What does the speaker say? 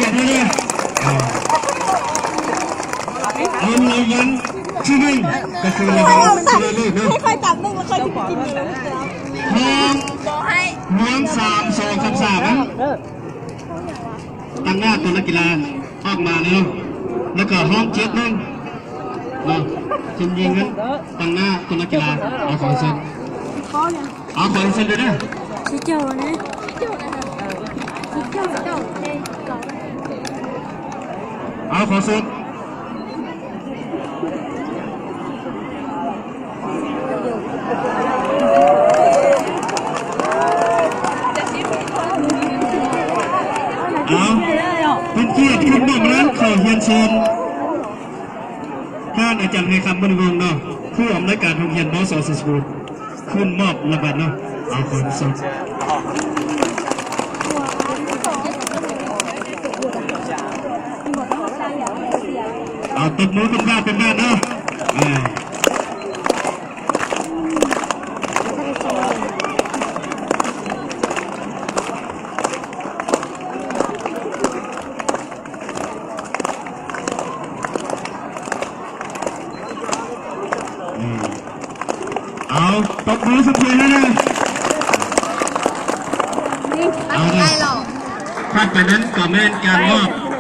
ກັນເລີຍ ເອົາລາງວັນທີໜຶ່ງ ກໍຄືລາງວັນຊະນະເລີດເນາະ ໃຫ້ຂ້ອຍຈັບໜຶ່ງແລ້ວຂ້ອຍຊິໄປກິນເອງ ຮອງ ຮອງສາມ ສອງ ສາມ ສາມ ນະ ຕັ້ງໜ້າຕົວນັກກິລາອອກມາເນາະ ແລ້ວກໍຮອງເຈັດໜຶ່ງເນາະ ທີມຍິງນັ້ນຕັ້ງໜ້າຕົວນັກກິລາ ເອົາ ຂໍເຊີນ ເອົາ ຂໍເຊີນເດີ ຊິເຈົ້ານະ ເອົາ ຂໍເຊີນ ເອົາ ເປັນກຽດຂຶ້ນມອບລາງວັນ ຂໍຮຽນເຊີນ ທ່ານອາຈານ ໄຮຄຳ ບຸນວົງ ເນາະ ຜູ້ອຳນວຍການໂຮງຮຽນ ມສ ໄຊສະບູນ ຂຶ້ນມອບລາງວັນເນາະ ເອົາ ຂໍເຊີນ ເອົາ ຕົບມືເປັນບາດເປັນບາດເນາະ ເອີ ເອົາ ຕົບມືສຸດເທຍໃຫ້ແດ່ ເອົາ ຖັດໄປນັ້ນກໍແມ່ນການມອບ